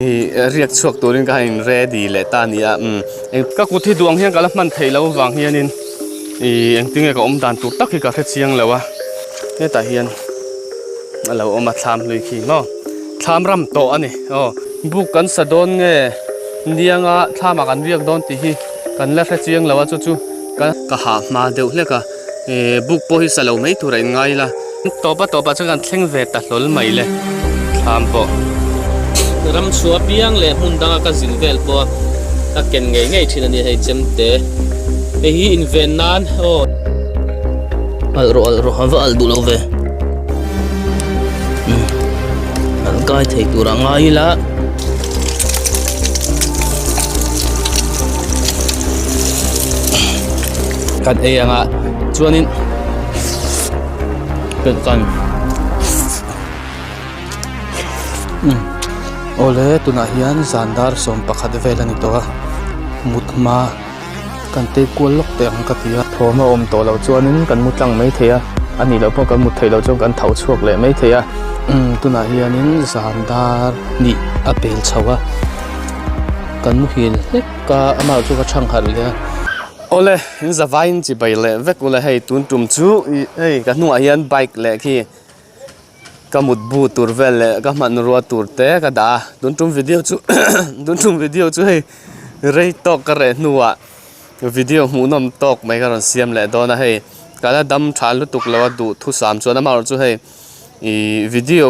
Ih riak chhuak turin ka han in ready leh ta a ni a umm eng ka kut hi duh ang hian ka la hman theih loh avang hianin ih engtinge ka awm dan tur tak hi ka hre chiang lo a hetah hian a lo awm a thlam hlui khi maw thlam ram tawh a ni aw buk kan sa dawn nge nianga thlamah kan riak dawn tih hi kan la hre chiang lo a chu chu ka ka hah hma deuh hlek a Ehh buk pawh hi sa lo mai tur a inngai ila. Tawp a tawp ah chuan kan thleng ve ta hlawl mai le thlam pawh. Ram chhuah piang leh hmun danga ka zin vel pawh ka ken ngei ngei thin a ni hei chemte. Hei hi inven nan aw. Alh rawh alh rawh a va alh duh lo ve. Umm an kai thei tur a ngai ila. Kan ei anga chuanin pelh kan umm awle tunah hian zan dar 11 vel a ni tawh a mut hma kan tei kual lawk teh ang ka ti a thawm a awm tawh loh chuanin kan mu tlang mai thei a a nih loh pawh kan mut theih loh chuan kan tho chhuak leh mai thei a umm tunah hianin zan dar hnih a pel chho a kan muhil hlek a amah chu ka chhang harh leh a. Awle in zavaiin chi bai leh vek ula hei tun tum chu ih hei ka hnungah hian bike leh khi ka mut bu tur vel leh ka hmanrua tur te ka dah a tun tum video chu tun tum video chu hei rei tawk ka reh hnuah video hmuhnawm tawk mai ka rawn siam leh dawn a hei ka la dam tha lutuk lo a duhthusam chuan amaherawhchu hei ih video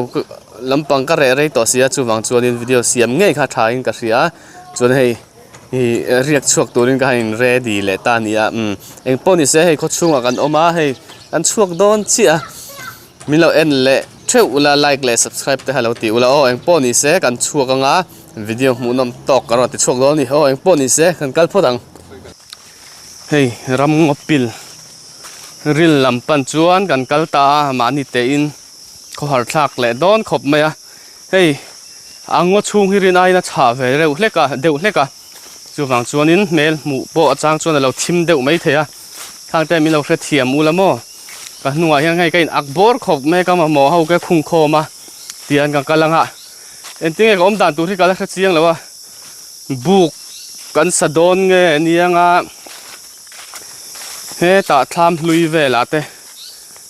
lampang ka reh rei tawh si a chuvang chuanin video siam ngei kha tha in ka hria chuan hei. Ih riak chhuak turin ka han in ready leh ta a ni a umm eng pawh ni se hei khaw chhungah kan awm a hei kan chhuak dawn chiah a min lo en leh theuh ula like leh subscribe te kha lo ti ula aw eng pawh ni se kan chhuak anga video hmuhnawm tawk ka rawn ti chhuak dawn a ni aw eng pawh ni se kan kal phawt ang hei ram ngaw pil ril lam pan chuan kan kal ta a mahni tein khawhar thlak leh dawn khawp mai a. Hei a ngaw chhung hi rin aiin a chhah ve reuh hlek a deuh hlek a chuvang chuanin hmel hmuh pawh a chang chuan a lo thim deuh mai thei a khang te min lo hrethiam ula maw ka hnungah hian hei ka in ak bawr khawp mai ka mamawh ho ka khung khawm a tian ka kal anga engtinge ka awm dan tur hi ka la hre chiang lo a buk kan sa dawn nge anianga hetah thlam hlui velah te.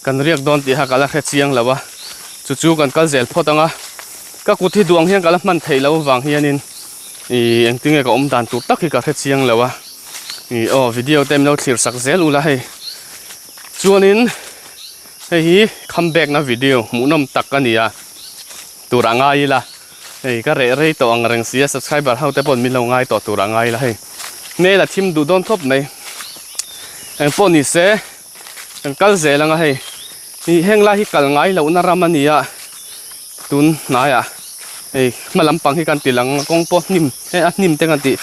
Kan riak dawn tih kha ka la hre chiang lo a, chu chu kan kal zel phawt ang a, ka kut hi duh ang hian ka la hman theih loh avang hianin ih engtinge ka awm dan tur tak hi ka hre chiang lo a, ih aw video te min lo thlir sak zel ula hei chuanin hei hi comeback na video hmuhnawm tak a ni a tur a ngai ila hei ka reh rei tawh ang reng si a subscriber ho te pawh min lo ngai tawh tur a ngai ila hei hmel a thim duh dawn khawp mai engpawh ni se. Kan kal zel anga hei ih heng lai hi kal ngai lohna ram a ni a tun hnaiah hei hma lampang hi kan ti lang a kawng pawh hnim he a hnim te kan tih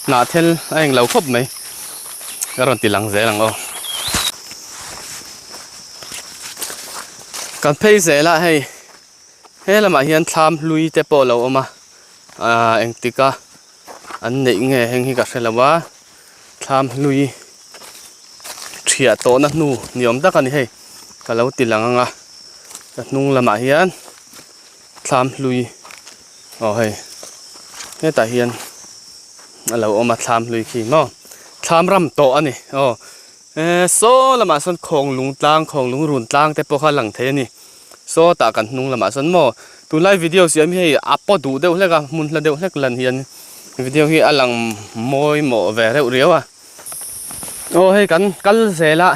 hnah thel a eng lo khawp mai ka rawn ti lang zel ang aw. Kan phei zel a hei he lamah hian thlam hlui te pawh a lo awm a ah engtik a an neih nge heng hi ka hre lo a thlam hlui. Thiah tawhna hnu ni awm tak a ni hei ka lo ti lang ang a ka hnung lamah hian thlam hlui aw hei hetah hian a lo awm a thlam hlui khi maw thlam ram tawh a ni aw eh saw lamah sawn khawng lung tlang khawng lung run tlang te pawh kha a lang thei a ni sawtah kan hnung lamah sawn maw tunlai video siam hi hei a paw duh deuh hlek a hmun hla deuh hlek lan hian video hi a lang mawimawh ve reuh riau a. Aw hei kan kal zel a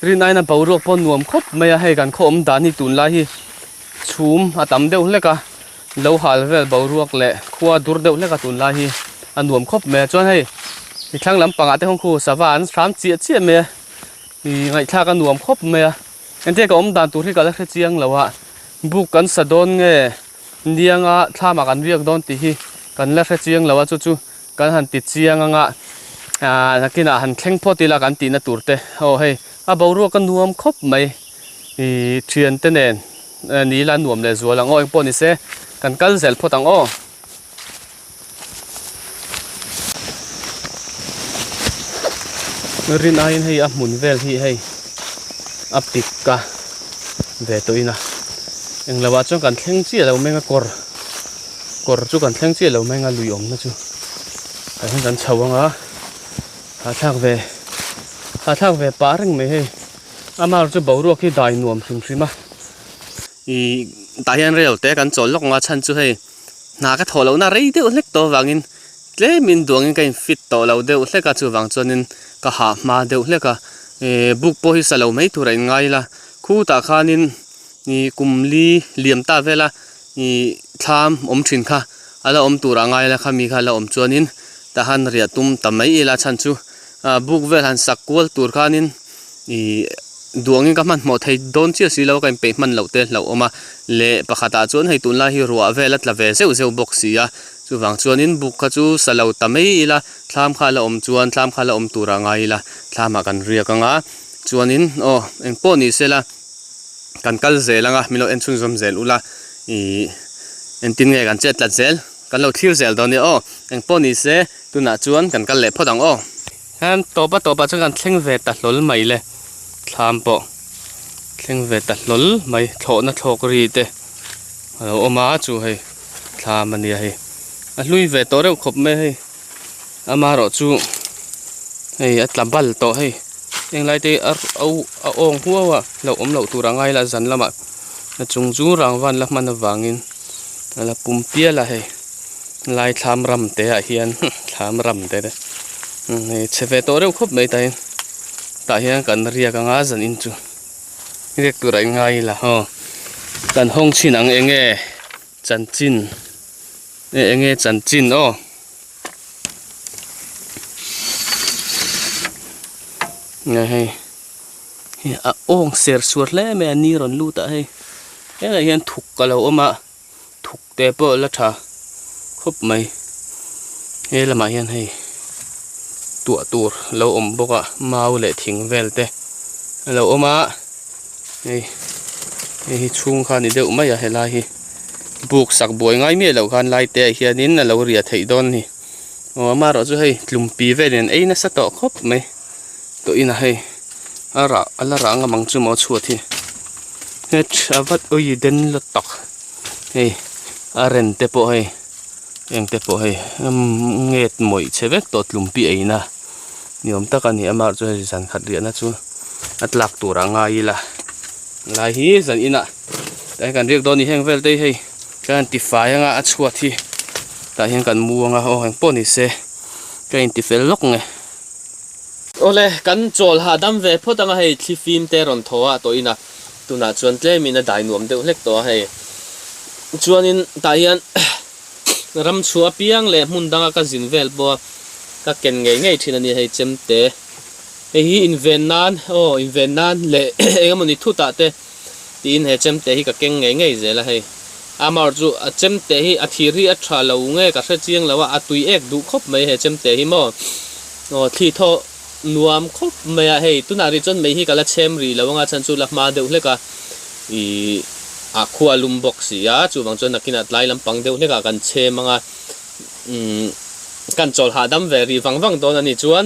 rin aina boruak pawh nuam khawp mai a hei kan khaw awm dan hi tunlai hi chhum a tam deuh hlek a lo hal vel boruak leh khua dur deuh hlek a tunlai hi a nuam khawp mai a chuan hei i thlang lampangah te hawng khu sava an hram chiah chiah mai a ih ngaihthlak a nuam khawp mai a engtin ka awm dan tur hi ka la hre chiang lo a buk kan sa dawn nge nianga thlamah kan riak dawn tih hi kan la hre chiang lo a chu chu. Kan han ti chiang anga ah nakinah han thleng phawt ila kan tihna tur te aw hei a boruak a nuam khawp mai ih thian te nen ni ila nuam leh zual ang aw engpawh ni se kan kal zel phawt ang aw. Rin aiin hei a hmun vel hi hei a pik a ve tawhin a englo ah chuan kan thleng chiah lo meng a kawr. Kawr chu kan thleng chiah lo mai anga lui awmna chu tah hian kan chho anga hahthlak ve hahthlak ve pah reng mai hei amaherawh chu boruak hi dai nuam hrim hrim a ih tah hian rel te kan chawl lawk anga chhan chu hei hna ka thawh lohna rei deuh hlek tawh avangin tlemin duangin ka in fit tawh lo deuh hlek a chuvang chuanin ka hah hma deuh hlek a ih buk pawh hi sa lo mai tur a in ngai ila khutah khanin ih kum li liam ta vela Ih thlam awm thin kha a la awm tur a ngai la khami kha a la awm chuanin tahan riah tum ta mai ila chhan chu ah buk vel han sak kual tur khanin ih duangin ka hmanhmawh thei dawn chiah si lo a ka inpeih hman loh te hlauh awm a leh pakhatah chuan hei tunlai hi ruah vel a tla ve zeuh zeuh bawk si a chuvang chuanin buk kha chu sa lo ta mai ila thlam kha a la awm chuan thlam kha a la awm tur a ngai ila thlamah kan riak ang a chuanin aw engpawh ni sela. Kan kal zel anga min lo en chhunzawm zel ula ih engtin nge kan chet tlat zel kan lo thlir zel dawn nia aw engpawh ni se tunah chuan kan kal leh phawt ang aw. Hian tawp a tawpah chuan kan thleng ve ta hlawl mai le thlam pawh thleng ve ta hlawl mai thlawhna thlawk ri te a lo awm a chu hei thlam a nia hei a hlui ve tawh reuh khawp mai hei. Amaherawh chu hei a tla bal tawh hei heng lai te hi a a awng huau a hlauh awm loh tur a ngai la zan lamah a chung chu rangvan la hman avangin a la pum pial a hei lai thlam ram te ah hian thlam ram te te hei chhe ve tawh reuh khawp mai tah hian tah hian kan riak anga zan in chu riak tur a in ngai ila aw kan hawng chhin ang eng nge chanchin e eng nge chanchin aw. Nge hei hi a awng ser suar hle mai a ni rawn lut ah hei helaiah hian thuk a lo awm a thuk te pawh a la tha khawp mai he lamah hian hei tuah tur a lo awm bawk a mau leh thing vel te a lo awm a hei hei hi chhung kha a ni deuh mai a helai hi buk sak buai ngai miah loh khan lai te ah hianin a lo riah theih dawn a ni. Aw amaherawh chu hei tlumpi velin an ei nasa tawh khawp mai tawh inah hei a rah a la rah ngam ang chu maw chhuat hi he tha vat ui den la tak hei a ren te pawh hei eng te pawh hei nget mawih chhe vek tawh tlumpi eina ni awm tak a ni amaherawh chu hei zan khat riahna chu a tlak tur a ngai ila lai hi zan inah tah hian kan riak dawn a ni heng vel te hi hei. Ka han ti fai anga a chhuat hi tah hian kan mu anga aw engpawh ni se ka inti fel lawk nge. Awle kan chawl hahdam ve phawt anga hei thli fim te rawn thaw a tawh in a tunah chuan tlem in a dai nuam deuh hlek tawh a hei chuanin tah hian ram chhuah apiang leh hmun danga ka zin vel pawh a ka ken ngei ngei thin a ni hei chemte hei hi inven nan aw inven nan leh eng emawni thutah te. Tiin he chemte hi ka keng ngei ngei zel a hei. Amar chu a chemte hi a thir hi a tha lo nge ka hre chiang lo a, a tui ek duh khawp mai he chemte hi maw. Aw thli thaw nuam khawp mai a hei tunah rih chuan mei hi ka la chhem rih lo anga chhan chu la hma deuh hlek a ih a khua lum bawk si a chuvang chuan nakinah tlai lampang deuh hlekah kan chhem anga umm kan chawl hahdam ve rih vang vang dawn a ni chuan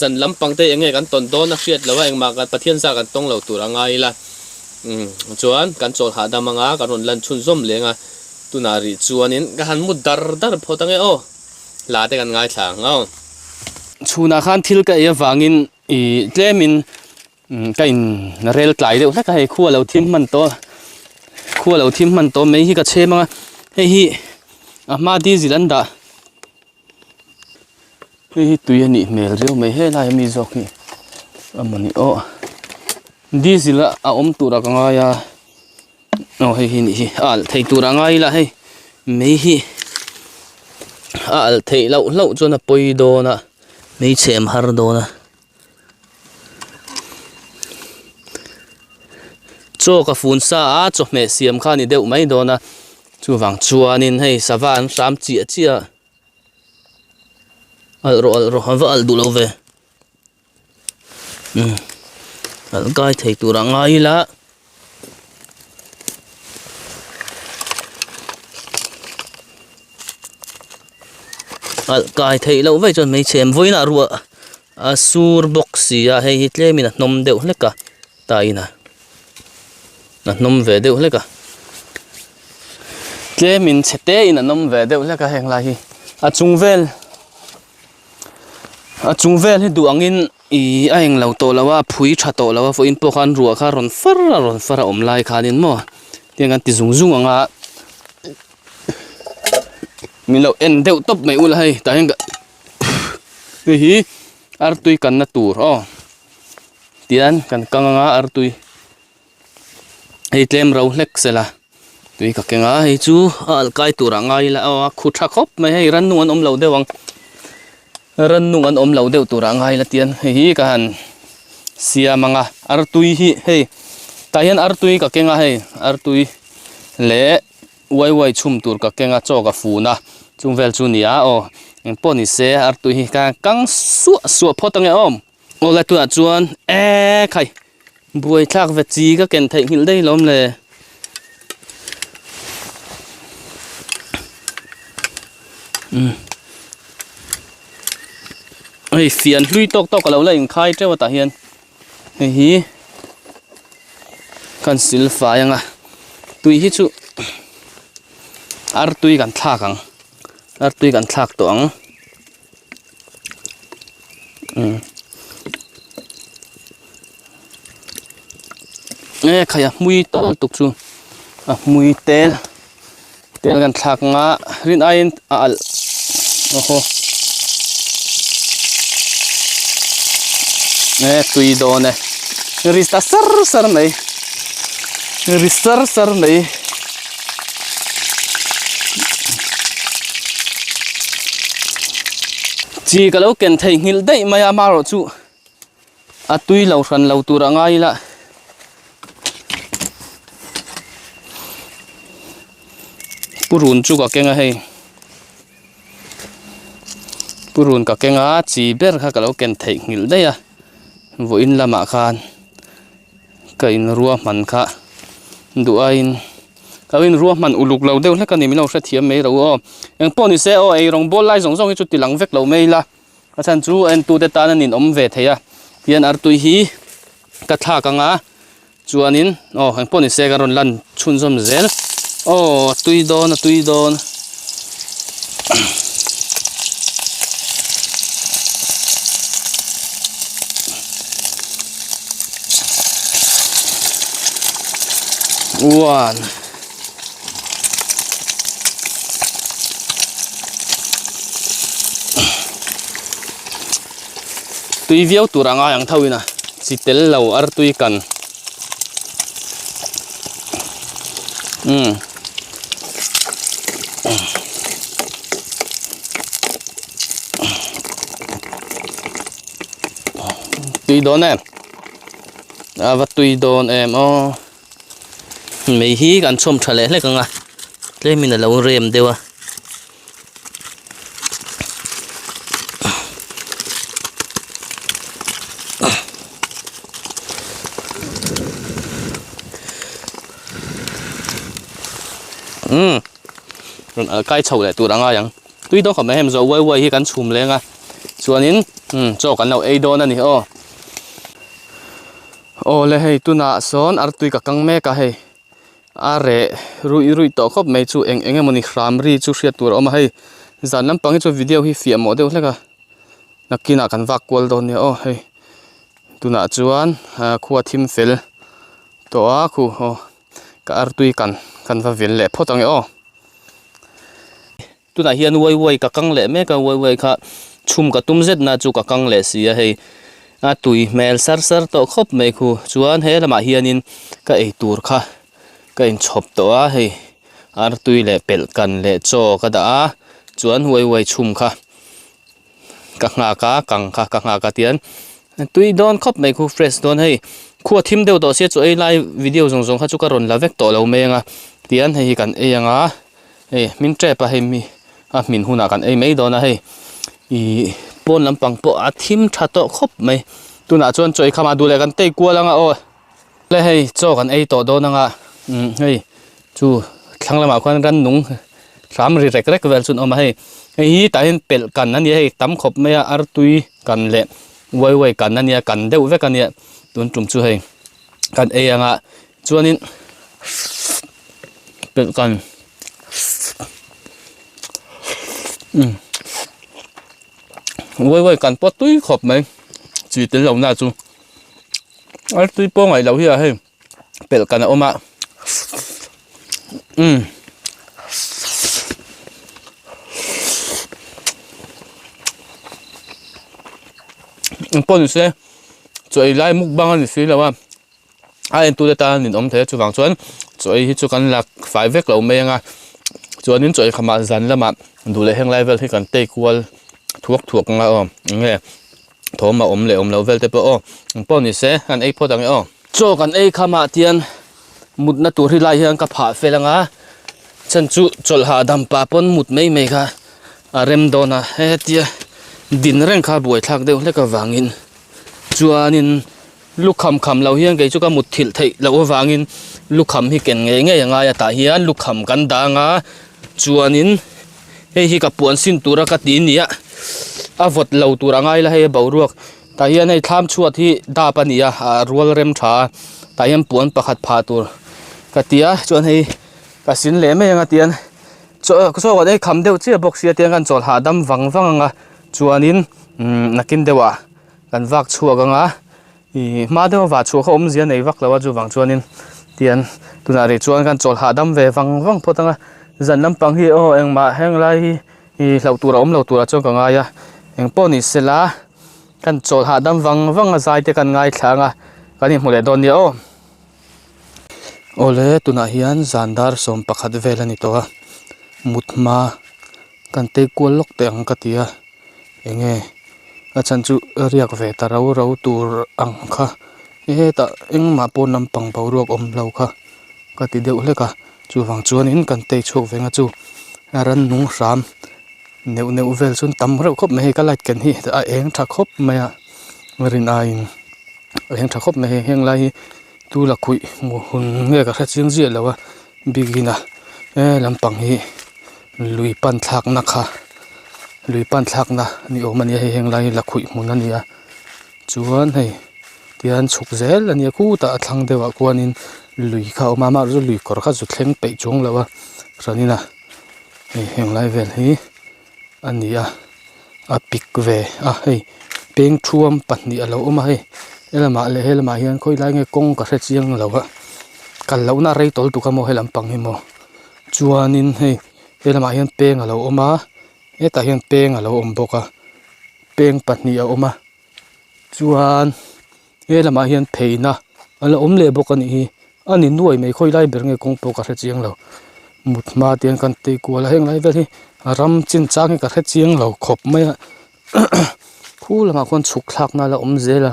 Zan lampang te enge kan tawn dawn a hriat lo a, engmah kan Pathian zah kan tawng lo tur a ngai ila. Umm chuan kan chawl hahdam anga kan rawn lan chhunzawm leng a, tunah rih chuanin ka han mu dar dar phawt ange aw, hla te kan ngaithla ang aw. Chhunah khan thil ka ei avangin ih tlemin ka in rel tlai deuh hlek a, hei khua lo thim hman tawh khua lo thim hman tawh mai hi ka chhem anga, hei hi a hma diesel an dah. Hei hi tui a nih hmel riau mai helai ami zawk hi a mawni aw diesel a a awm tur ah ka ngai a aw hei hi nih hi a alh thei tur ah ngai ila hei mei hi a alh theih loh hlauh chuan a pawi dawn a mei chhem har dawn a chaw ka fun sa a chawhmeh siam kha a ni deuh mai dawn a chuvang chuanin hei sava an hram chiah chiah a alh rawh alh rawh a va alh duh lo ve umm alh kai thei tur a ngai ila. Alh kai theih loh vaih chuan hmeichhe em vawiinah ruah a sur bawk si a hei hi tlemin a hnawm deuh hlek a ta in a a hnawm ve deuh hlek a. Tlemin chhe te in an awm ve deuh hlek a heng lai hi a chung vel a chung vel hi duh angin ih a englo tawh lo a phui tha tawh lo a vawiin pawh khan ruah kha a rawn far a rawn far a awm lai khanin maw tiang an ti zung zung ang a min lo en deuh tawp mai ula hei tah hian ka hei hi artui kanna tur aw tian kan kang anga artui. Hei tlem ro hlek sela tui ka keng a hei chu a alh kai tur ah ngai ila aw a khu tha khawp mai hei rannung an awm lo deuh ang rannung an awm lo deuh tur ah ngai ila tian hei hi ka han siam ang a artui hi hei tah hian artui ka keng a hei artui leh uai uai chhum tur ka keng a chaw ka fun a chung vel chu a ni a aw engpawh ni se artui hi ka kang suah suah phawt ange aw. Aw lai tunah chuan eee khai buai thlak ve chi ka ken theih nghilh daih lawm le. Umm hei fian hlui tawk tawk a lo la inkhai teuh a tah hian hei hi kan sil fai ang a tui hi chu artui kan thlak ang artui kan thlak tawh ang. E khai a hmui tawk tuk chu a hmui tel tel kan thlak anga rin aiin a alh awhaw e tui dawn e ri ta sar sar mai ri sar sar mai. Chi ka lo ken theih nghilh daih mai a amaherawh chu a tui lo hran lo tur a ngai ila purun chu ka keng a hei purun ka keng a chi ber kha ka lo ken theih nghilh daih a vawiin lamah khan. Ka inruahman kha duh aiin ka inruahman uluk lo deuh hlek a ni min lo hrethiam mai ro aw. Engpawh ni se aw ei rawng bawl lai zawng zawng hi chu ti lang vek lo mai ila a chhan chu a entute tan a ninawm ve thei a tihian artui hi ka thlak ang a chuanin aw engpawh ni se ka rawn lan chhunzawm zel aw a tui dawn a tui dawn. One. Tui viau tur a ngai ang tho in a chi tel lo artui kan umm Tui dawn em a va tui dawn em aw mei hi kan chhawm tha leh hlek ang a tlemin a lo rem deuh a. Umm rawn alh kai chho leh tur a ngai ang tui dawn khawp mai hei zo uai uai hi kan chhum leng a chuanin umm chaw kan lo ei dawn a ni aw aw le hei tunah sawn artui ka kang mek a hei a reh ruih ruih tawh khawp mai chu eng eng emawni hram ri chu hriat tur a awm a hei zan lampang hi chu video hi fiah mawh deuh hlek a nakinah kan vak kual dawn nia aw hei tunah chuan ah khua thim fel tawh a khu aw ka artui kan kan va vil leh phawt ang e aw. Tunah hian uai uai ka kang leh mek a, uai uai kha chhum ka tum zet na chu ka kang leh si a hei a tui hmel sar sar tawh khawp mai khu chuan he lamah hianin ka ei tur kha ka inchhawp tawh a hei artui leh pelh kan leh chaw ka dah a chuan uai uai chhum kha ka nghak a kang kha ka nghak a tian tui dawn khawp mai khu fresh dawn hei khua thim deuh tawh sia chu ei lai video zawng zawng kha chu ka rawn la vek tawh lo mai ang a tian hei hi kan ei ang a. Hei hmin tep a hei mi a hmin hunah kan ei mai dawn a hei ih pawn lampang pawh a thim tha tawh khawp mai tunah chuan chaw ei kham a duh leh kan tei kual anga aw le hei chaw kan ei tawh dawn anga umm hei chu thlang lamah khuan rannung hram ri rek rek vel chu an awm a hei hei hi tah hian pelh kan a nia hei tam khawp mai a artui kan leh uai uai kan a nia kan deuh vek a nia tun tum chu hei kan ei anga chuanin pelh kan. Umm uai uai kan pawt tui khawp mai chi tel lo na chu a tui pawh ngaih loh hi a hei pelh kan a awm a umm. Engpawh ni se chaw ei lai mukbang a ni si lo a a entute tan an inawm thei a chuvang chuan chaw ei hi chu kan la fai vek lo mai ang a chuanin chaw ei khamah zan lamah duh leh heng lai vel hi kan tei kual thuak thuak ang a aw eng nge thawm a awm leh awm loh vel te pawh aw engpawh ni se kan ei phawt ang e aw. Chaw kan ei khamah tian mutna tur hi lai hian ka phah fel ang a chhan chu chawlh hahdam pah pawn mut mai mai kha a rem dawn a hetia din reng kha buaithlak deuh hlek avangin chuanin Lukham kham loh hian kei chu ka mut thilh theih loh avangin lukham hi ken ngei ngei a ngai a tah hian lukham kan dang a chuanin hei hi ka puan sin tura ka ti nia a vawt lo tur a ngai la hei a boruak tah hian hei thlam chhuat hi dap a ni a ah rual rem tha a tah hian puan pakhat phah tur ka ti a chuan hei ka sin leh mai ang a tian chaw chaw kan ei kham deuh chiah bawk sia tiang kan chawl hahdam vang vang ang a chuanin umm nakin deuhah. Kan vak chhuak ang a, ih hma deuha vah chhuah kha awmzia nei vak lo a chuvang chuanin tian tunah rih chuan kan chawl hahdam ve vang vang phawt ang a, zan lampang hi aw engmah heng lai hi ih hlauh tur a awm lo turah chuan ka ngai a, engpawh ni sela kan chawl hahdam vang vang a zai te kan ngaithla ang a, kan inhmu leh dawn nia aw. Awle tunah hian zan dar 11 vel a ni tawh a, mut hma kan tei kual lawk teh ang ka ti a. Enge a chhan chu riak ve ta rau rau tur ang kha hetah engmah pawn lampang boruak awm lo kha ka ti deuh hlek a chuvang chuanin kan tei chhuak ve nga chu rannung hram neuh neuh vel chuan tam reuh khawp mai hei ka light ken hi a eng tha khawp mai a rin aiin a eng tha khawp mai hei heng lai hi tu la khuih hmuh hun nge ka hre chiang ziah lo a bikin a he lampang hi lui pan thlakna kha lui pan thlakna ni awm a nia hei heng lai hi lakhuih hmun a ni a chuan hei tihian chhuk zel a nia khutah a thlang deuh ah khuanin lui kha a awm a amaherawhchu lui kawr kha zu thleng peih chuang lo a hranin a hei heng lai vel hi a ni a a pik ve a hei peng thuam pahnih a lo awm a hei helamah leh helamah hian khawi lai nge kawng ka hre chiang lo a kal lohna a rei tawl tuk a maw helam pang hi maw chuanin hei helamah hian peng a lo awm a hetah hian peng a lo awm bawk a peng pahnih a awm a chuan helamah hian pheina a la awm leh bawk a nih hi a ni nuai mai khawi lai ber nge kawng pawh ka hre chiang lo mut hma te hian kan tei kual a heng lai vel hi a ram chin chang hi ka hre chiang lo khawp mai a khu lamah khuan chhuk thlakna a la awm zel a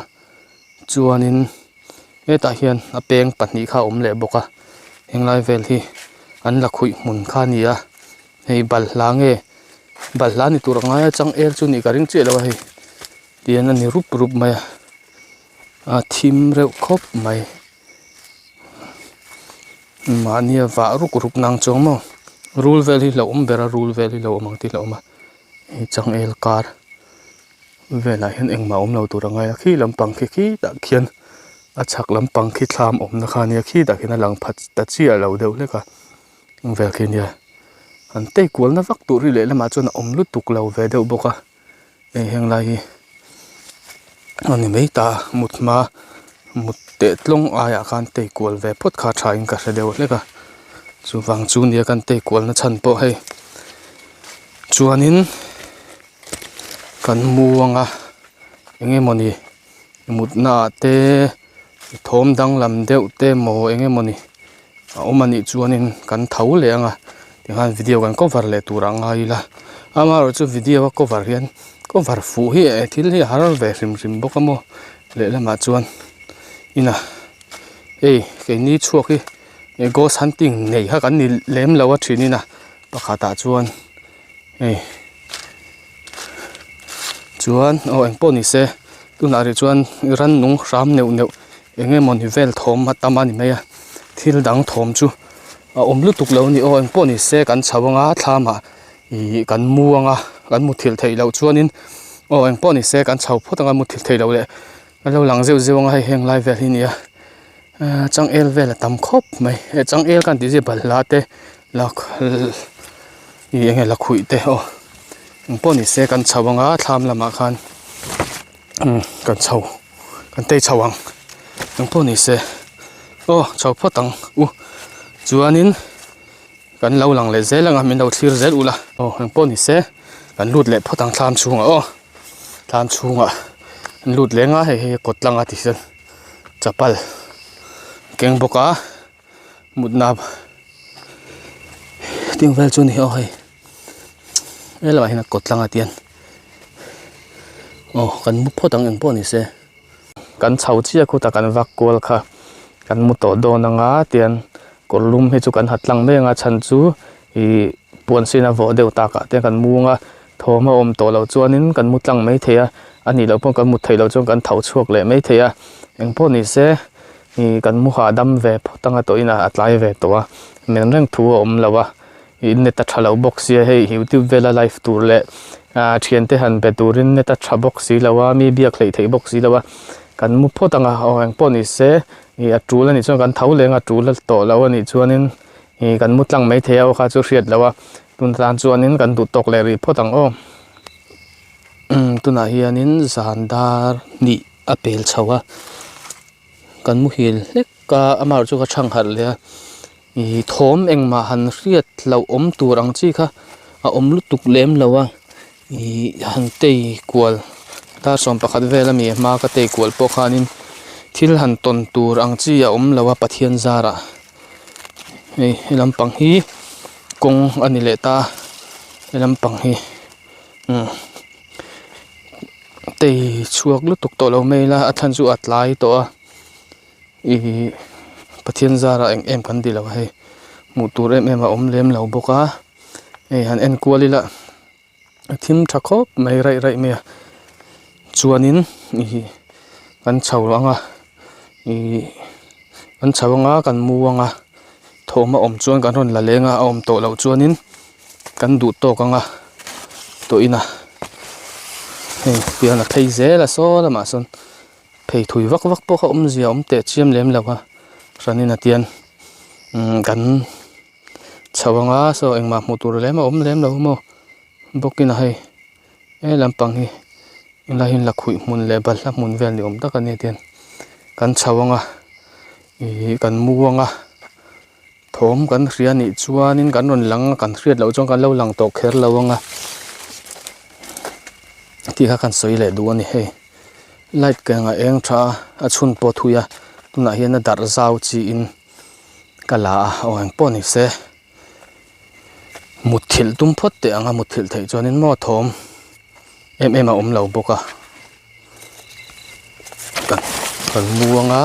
chuanin hetah hian a peng pahnih kha a awm leh bawk a henglai vel hi an la khuih hmun kha a ni a hei balhla nge balhla ni tur a ngai a changel chu nih ka ring chiah lo a hei tihian a ni rup rup mai a a thim reuh khawp mai mahni a vah ruk ruk nang chuang maw rul vel hi hlauhawm ber a rul vel hi hlauhawm ang tih hlauhawm a hei changel kar velah hian engmah awm lo tur a ngai a khi lampang khi khitah khian a chhak lampang khi thlam awmna kha a nia khitah khian a lang phat ta chiah lo deuh hlek a eng vel khi a nia an tei kualna vak tur hi lehlamah chuan a awm lutuk lo ve deuh bawk a. Hei heng lai hi a ni mai ta a mut hma mut teh tlawng aiah khan tei kual ve phawt kha tha in ka hre deuh hlek a chuvang chu nia kan tei kual na chhan pawh hei chuanin kan mu anga eng emawni mutna ah te thawm danglam deuh te maw eng emawni a awm a nih chuanin kan tho leh ang a tikhan video kan cover leh tur a ngai ila amaherawhchu video a cover hian cover fuh hi eh thil hi a har ve hrim hrim bawk a maw lehlamah chuan inah hei keini chhuak hi ghost hunting nei kha kan ni lem lo a thin in a pakhatah chuan hei chuan aw engpawh ni se tunah rih chuan rannung hram neuh neuh eng emawni vel thawm a tam a ni mai a thil dang thawm chu a awm lutuk lo a ni aw engpawh ni se kan chho anga thlamah ih kan mu anga kan muthilh theih loh chuanin aw engpawh ni se kan chho phawt anga muthilh theih loh leh a lo lang zeuh zeuh anga hei heng lai vel hi a ni a changel vel a tam khawp mai he changel kan tih zia balhla te lak ih eng nge lakhuih te aw. Engpawh ni se kan chho anga thlam lamah khan umm kan chho kan tei chho ang engpawh ni se aw chho phawt ang u chuanin kan lo lang leh zel anga min lo thlir zel ula aw engpawh ni se kan lut leh phawt ang thlam chhungah aw thlam chhungah an lut leng a hei hi kawt tlanga ti hian chapal keng bawk a mutna ting vel chu a ni aw hei he lamah hian a kawt tlangah te hian aw kan mu phawt ang eng pawh ni se kan chho chiah khutah kan vak kual kha kan mu tawh dawn anga tian kawr lum hi chu kan ha tlang mai anga chhan chu ih puan sin a vawh deuh takah te kan mu anga thawm a awm tawh loh chuanin kan mu tlang mai thei a a nih loh pawh kan mut theih loh chuan kan tho chhuak leh mai thei a engpawh ni se ih kan mu hahdam ve phawt anga tawhin a tlai ve tawh a men reng thu a awm lo a ih net a tha lo bawk sia hei youtube vela live tur leh ah thiante han be turin net a tha bawk si lo a mi biak hleih theih bawk si lo a kan mu phawt anga aw engpawh ni se ih a tul anih chuan kan tho leng a tul tawh lo anih chuanin ih kan mu tlang mai thei a aw kha chu hriat loh a tun tan chuanin kan duh tawk leh rih phawt ang aw. Umm tunah hianin zan dar hnih a pel chho a kan muhil hlek a amaherawhchu ka chhang harh leh a ih thawm engmah han hriat loh awm tur ang chi kha a awm lutuk lem lo a ih han tei kual dar 11 vel ami hma ka tei kual pawh khanin thil han tawn tur ang chi a awm lo a Pathian zarah hei he lampang hi kawng a ni leh ta a he lampang hi umm tei chhuak lutuk tawh lo mai ila a chhan chu a tlai tawh a ihh Pathian zarah eng em kan ti lo hei hmuh tur em em a awm lem lo bawk a hei han en kual ila a thim tha khawp mai raih raih mai a chuanin ihh kan chho ang a ihh kan chho ang a kan mu ang a thawm a awm chuan kan rawn la leng a a awm tawh loh chuanin kan duh tawk ang a tawh in a hei tihian a phei zel a saw lamah sawn phei thui vak vak pawh kha awmzia a awm teh chiam lem lo a hranin a tian umm kan chho ang a saw engmah hmuh tur lem a awm lem lo maw bawkin a hei he lampang hi helai hi lakhuih hmun leh balhla hmun vel ni awm tak a ni a tian kan chho ang a ihh kan mu ang a thawm kan hria nih chuanin kan rawn lang a kan hriat loh chuan kan lo lang tawh kher lo ang a tih kha kan sawi leh duh a ni hei light ka eng a eng tha a a chhun pawh thui a tunah hian a darh zau chiin ka la a aw engpawh ni se. Mutthilh tum phawt teh ang a mutthilh theih chuanin maw thawm em em a awm lo bawk a kan kan mu ang a.